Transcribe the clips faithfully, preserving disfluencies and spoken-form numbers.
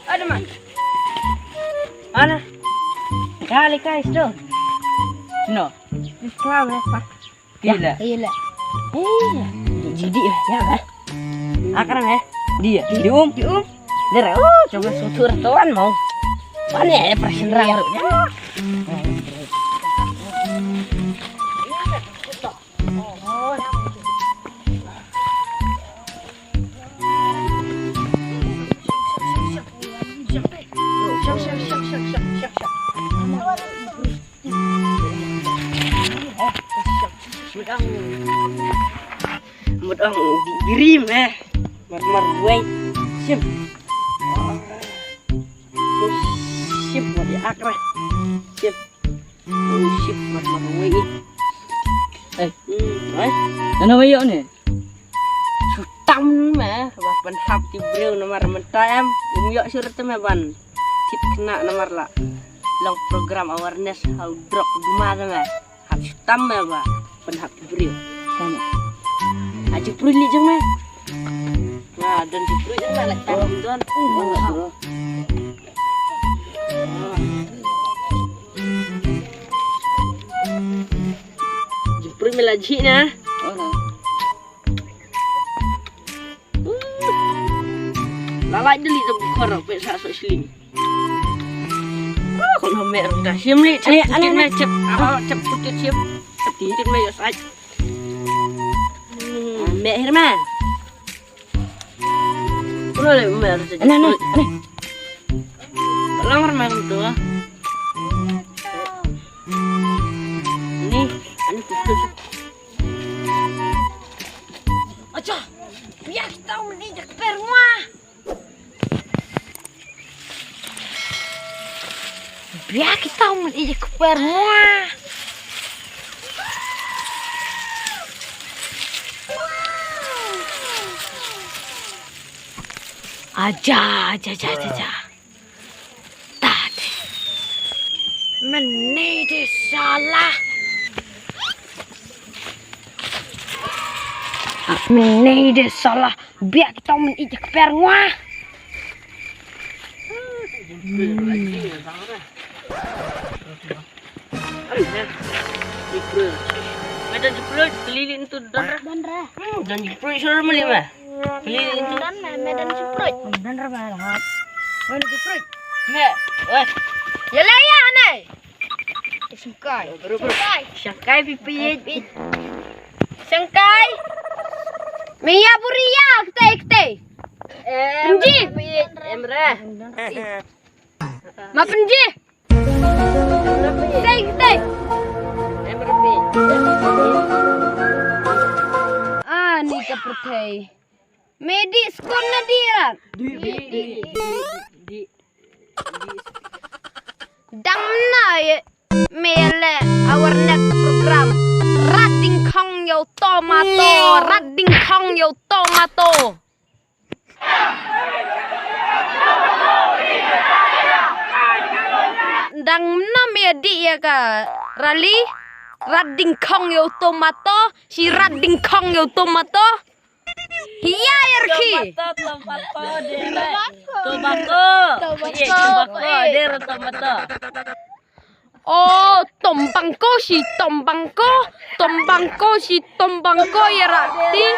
Ada, Man. Ana. Kali kai sto. No. Kau apa? Gila. Gila. Eh, jadi ya, ya, bah. Akram ya. Dia, di um, di um. Dia, oh, coba sutur tuan mau. Mana ya, persen rang. Mut ong, mut ong, birim eh. Mar mar wei. Sim. Sim, mut ya akra. Sim. Shit, mat mat wei. Eh, hmm, eh. Nana wei yok ni. Sutam eh, ba pynhap ki briew namar mynta em. Um yok surat te me ban. Chit kena namar la. Long program awareness how drug duma te me. Hap sutam me ba pynhap ki briew. Tama. Aji prui li jeng me. Nah, dan ji prui jeng me la tam don. Oh, Jemput me la jik na. Oh, na. Lalai deli tu bukan pe sa sok sling. Oh, kau nak mek dah. Siam ni, cep putit me, cep. Apa, cep putit siam. Cep putit me, ya, sai. Hmm, mek Herman. Kau nak mek dah. Nah, nah, nah. Lang Herman tu. Ni, ani putus. Acha, biar kita ni jak perngwa. Biar kita ni jak perngwa. Aja, aja, aja, aja, aja. Tad. Mynne de salah. Mynne de salah. Biak tong men ijak perngwa. Medan jeprut, keliling tu dan rah. Dan jeprut suruh meli mah. Keliling tu. Dan medan jeprut. Dan rah malah. Medan jeprut. Mek, weh. Ya lah ya, anai. Sengkai. Sengkai. Sengkai pipit. Sengkai. Mia buria, ketei, ketei. Penji. Emre. Ma penji. Ketei, ketei. Emre. Ah, ni ka pyrthei. Me di skul na di rat. Di, di, di, di. Dang na ye me le awareness program. Rat ding khong yo tomato, rat ding khong yo tomato. Dang na me di ya ka rally. Rat ding khong yo tomato, si rat ding khong yo tomato. Hiya, Yerki. Tomato, tomato, dere. Tobacco. Tobacco. Ye, tobacco, dere tomato. Oh, tombangko si tombangko. Tombangko si tombangko, Yerati.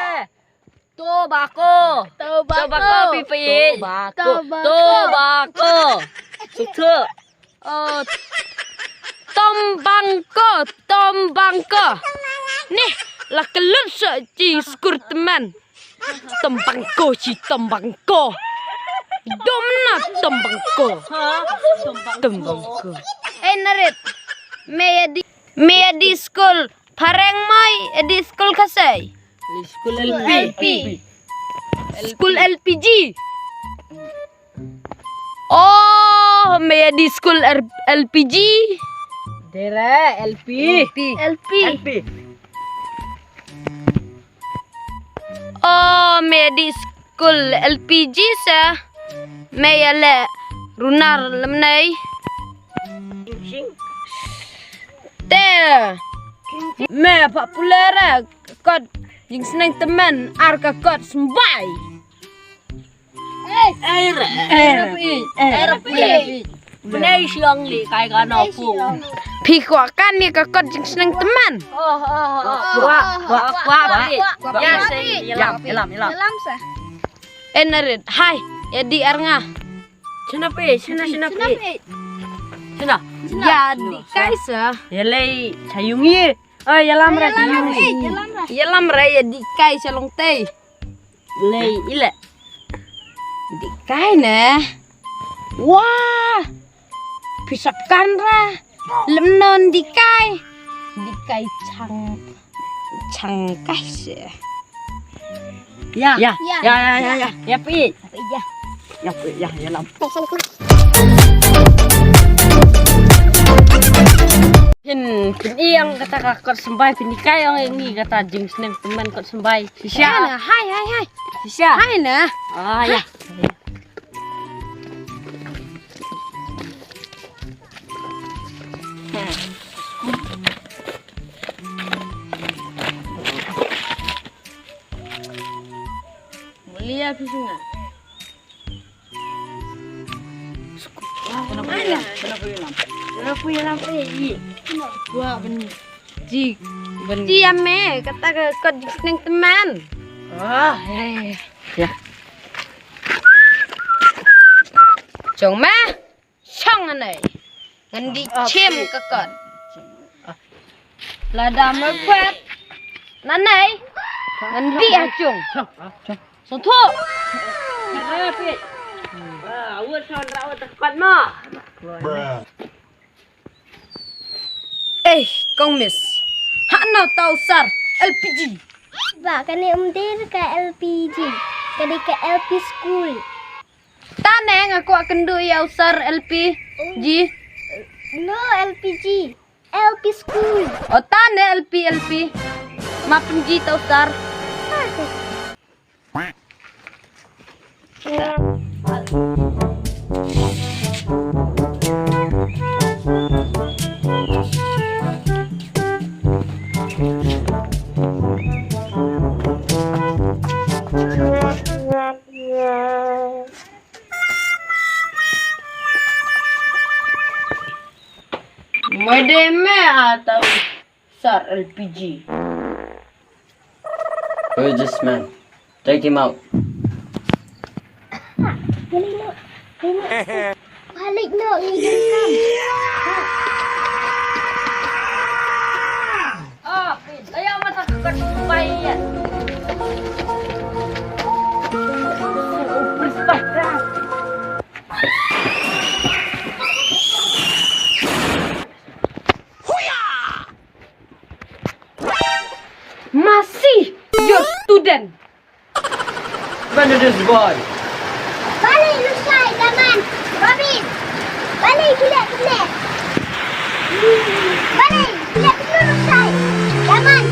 Tobacco. Tobacco. Tobacco, pipa ye. Tobacco. Tobacco. Tobacco. Sutu. Oh, tombangko, tombangko. Nih, la kelut sa ci skur teman. Tombangko, ci tombangko. Dom na tombangko. Tombangko. Eh, Narit. Me ya di, me ya di skul phareng mai, ya di skul kasai. Skul L P. Skul L P G. Oh, me ya di skul L P G. Dere L P. L P. L P. Oh, me ya di skul L P G sa. Me ya le runar lemnei. Te. Me popular kot Jingsneng tymmen ar ka kot symbai. Eh, eh, eh, eh, eh, eh. Pynai shiong li kai ka na pung. Phi kwah kan ïa ka kot jingsneng tymmen. Oh, oh, oh. Kwah, kwah, kwah, kwah. Ya, seng, ïalam, ïalam, ïalam. Ïalam sa. Eh, Narit, hai, ïa di ar nga. Shana phi, shana, shana phi. Shana. Ïa di kai sa. Ïa lei, cha yung ye. Oh, ïalam re, ïalam re, ïalam re. Ïalam re, ïa di kai sa long tei. Lei, ile. Di kai ne. Wah. Pisa kan ra. Lem non di kai. Di kai chang, chang kai se. Ya. Ya. Ya, ya, ya, ya. Ya, phi. Ya. Ya, phi, ya, ïalam. Phin, phin ïeng kata ka kot symbai, phin kai ong ngi kata jingsneng tymmen kot symbai. Shisha. Hai, hai, hai. Shisha. Hai na. Ah, ya. Mulia phi singa. Kenapa ya? Kenapa ya, Lam? Kenapa ya, Lam? Eh, iya. Gua ben-, ji, ben-, ji ame, kata ka kot jingsneng tymmen. Ah, ya, ya, ya. Ya. Jong ma. Shong anei. Ngan di chim ka kot. Lada me kwet. Nanei. Ngan di ha chung. Song thu. Awut shon ra awut kot ma. Eh, kong miss. Hano tau sar L P G. Ba kane um dir ka L P G. Kane ka L P school. Tane nga kwah kynduh ïa u sar L P G. No L P G, L P school. O tane L P, L P. Ma pynji ta u sar. Made me ata u sar L P G. Who is this man? Take him out. Balik no, balik no, ngi jengkam. Ah, layo mata ka kat bai ya. Masih your student. Bandit this boy. Balik, Lushai, Daman, Robin. Balik, gila, gila. Balik, gila, gila, Lushai, Daman,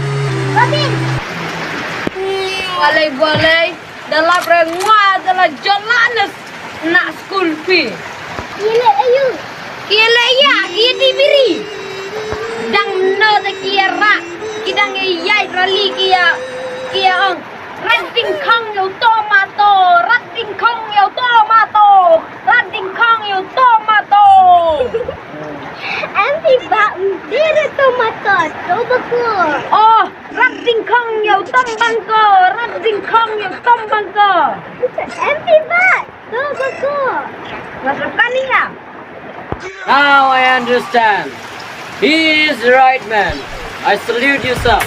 Robin. Balik, balik. Da lap re ngwa da la jot la nes na skul phi. Ki leh aïu? Ki leh ïa ki di biri. Dang no da ki ïa rak ki dang ïa ïai rali ki ïa ki ïa ong. Rat ding khong ïa u tomato, rat ding khong ïa u tomato, rat ding khong ïa u tomato. Em phi ba, dei re tomato, tobacco. Oh, rat ding khong ïa u tombangko, rat ding khong ïa u tombangko. Em phi ba, tobacco. Masuk kan ïa. Now I understand. He is the right man. I salute you, sir.